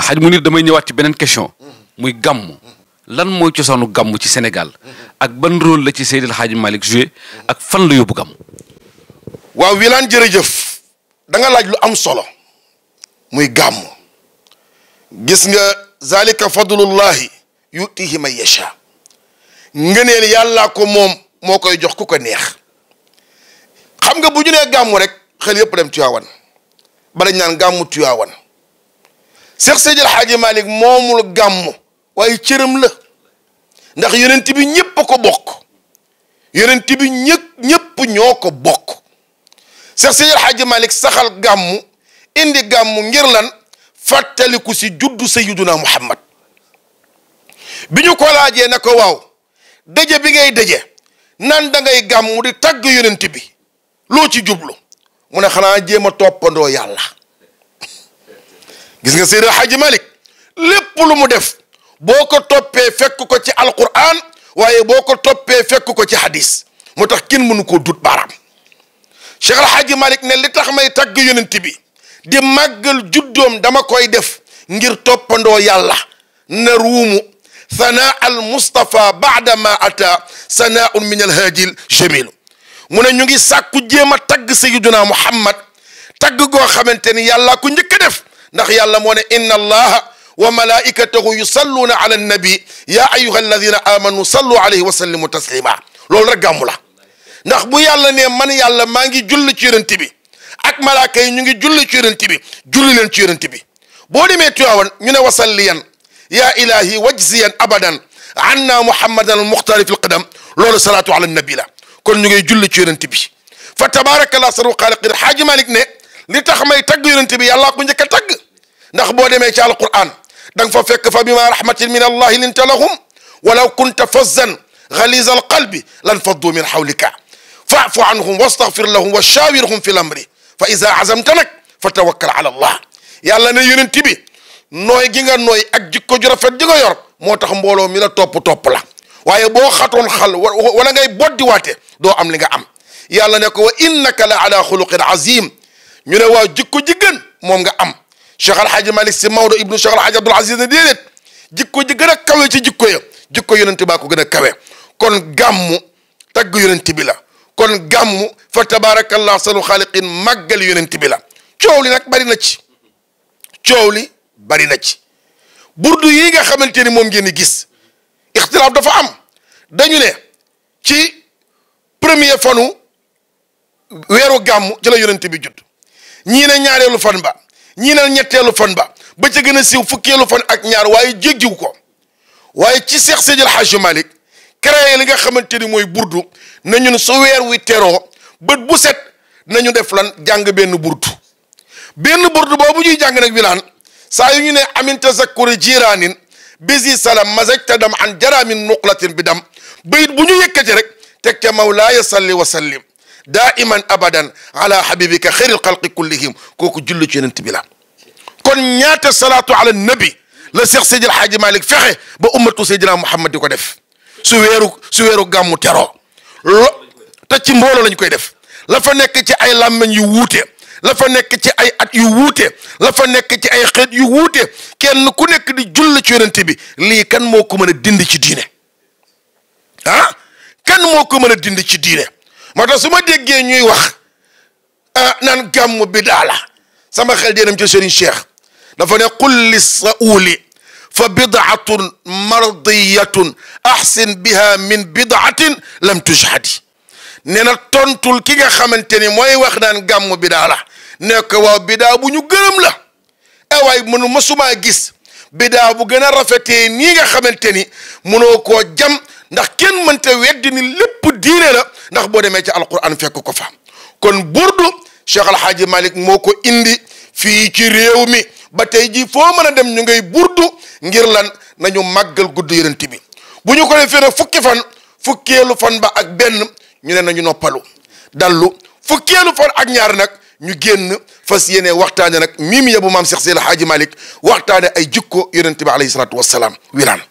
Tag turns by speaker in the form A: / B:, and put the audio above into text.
A: xaj mu nit damay ñëwaat ci beneen question muy gàmm lan mooy cosaanu gàmm ci Sénégal ak ban rôle la ci Seydil Hadji Malick joué ak fan la yóbbu gàmm.
B: waaw Wilane jërëjëf da nga laaj lu am solo muy gàmm gis nga zalika fadlullahi yutihi man yasha ngëneel yàllaa ko moom moo koy jox ku ko neex xam nga bu ñu nee gàmm rek xel yëpp dem Tiwaawan ba dañ naan gàmmu Tiwaawan Cheikh Seydil Hadji Malick moomul gàmm waaye cëram la ndax yonent bi ñëpp a ko bokk yonent bi ñëpp ñoo ko bokk Cheikh Seydil Hadji Malick saxal gàmmu indi gàmmu ngir lan fàttaliku si juddu Sayyiduna Muhammad bi ñu ko laajee ne ko waaw daje bi ngay daje naan da ngay gàmmu di tagg yonent bi loo ci jublu mu ne xanaa jéem a toppandoo yàlla gis nga Seydil Hadji Malick lépp lu mu def boo ko toppee fekk ko ci alquran waaye boo ko toppee fekk ko ci hadis moo tax kenn mënu koo dut baaraam Cheikh El Hadji Malick ne li tax may tagg yonent bi di màggal juddoom dama koy def ngir toppandoo yàlla na ruumu sanaa al Mustafa baada ma ata sanaaun min al haadil jamilu mu ne ñu ngi sàkku jéem a tagg Sayyiduna Muhammad tagg goo xamante ni yàlla ku njëkk a def ndax yàlla moo ne inna allaha wa malaikatahu yusalluuna ala annabi ya ayuha alladina amanu sallu alayhi wa sallimu taslima loolu rek gàmmu la ndax bu yàlla ne man yàlla maa ngi julli ci yonent bi ak malaaka yi ñu ngi julli ci yonent bi julli leen ci yonent bi boo demee Tiwaawan ñu ne wasalliyan ya ilahi wajziyan abadan anna muhammadan al muxtaari fi lqidam loolu salaatu ala nabi la kon ñu ngi julli ci yonent bi fa tabarakallah sanu xaaliqin Hadji Malick ne li tax may tagg yonent bi yàllaa ko njëkk a tagg ndax boo demee ci alquran da nga fa fekk fa bima rahmatin min allahi linta lahum walaw kunta fazzan ghaliza alqalbi lan faddu min hawlika fa'fu anhum wastaghfir lahum wa shawirhum fi lamri fa iza azamta nag fa tawakkal ala allah yàlla ne yonent bi nooy gi nga nooy ak jikko ju rafet ji nga yor moo tax mbooloo mi la topp la waaye boo xatoon xal wala ngay boddi waate doo am li nga am yàlla ne ko wa innaka la ala xuluqin azim ñu ne waaw jikko ji gën moom nga am Cheikh Al Hadji Malick Sy Maodo ibnu Cheikh Al Hadji Abdoul Aziz ne déedéet jikko ji gën a kawe ci jikko ya jikko yonent baa ko gën a kawe kon gàmmu tagg yonent bi la kon gàmmu fa tabarakallah sanu xaaliqin màggal yonent bi la coow li nag bari na ci coow li bari na ci burdu yi nga xamante ni moom ngeen di gis ixtilaaf dafa am dañu ne ci premier fanu weeru gàmmu ci la yonent bi judd ñii ne ñaareelu fan ba ñii ne ñetteelu fan ba ba ca gën a siiw fukkeelu fan ak ñaar waaye jéggiw ko waaye ci Cheikh Seydil Hadji Malick créé li nga xamante ni mooy burdu na ñun su weer wi teroo bët bu set nañu def lan jàng benn burdu boobu ñuy jàng nag Wilane saa yu ñu ne amin tazakkuri jiraanin bisi salam mazajtadam an jaramin nuqlatin bi dam bayit bu ñu yëkkati rek teg ca mawlaaya salli wa sallim daiman abadan ala habibika xayril xalqi kullihim kooku julli ci yonent bi la kon ñaata salaatu ala nabi la Cheikh Seydil Hadji Malick fexe ba ummatu Seydina Muhammad di ko def su weeru gàmmu teroo te ci mbooloo lañ koy def la fa nekk ci ay làmmeñ yu wuute la fa nekk ci ay at yu wuute la fa nekk ci ay xeet yu wuute kenn ku nekk di julli ci yonent bi lii kan moo ko mën a dindi ci diine kan moo ko mën a dindi ci diine moo tax su ma déggee ñuy wax naan gàmmu bidaa la sama xel dee dem ci Serigne Cheikh dafa ne qul li sauli fa bidaatun mardiyatun ahsin biha min bidaatin lam tujhadi nee na tontul ki nga xamante ni mooy wax naan gàmmu bidaa la ne ko waaw bidaa bu ñu gërëm la waaye mënu masumaa gis bidaa bu gën a rafetee nii nga xamante ni mënoo koo jam ndax kenn mënta weddi ni lépp diine la ndax boo demee ci alquran fekk ko fa kon burdu Cheikh Al Hadji Malick moo ko indi fii ci réew mi ba tey jii foo mën a dem ñu ngay burdu ngir lan nañu màggal gudd yonent bi bu ñu ko defee nag fukkeelu fan ba ak benn ñu ne nañu noppalu dallu fukkeelu fan ak ñaar nag ñu génn fas yéene waxtaane nag mimi ya bu maam Cheikh Seydil Hadji Malick waxtaane ay jikko yonent bi alayhi salaatu wassalaam Wilane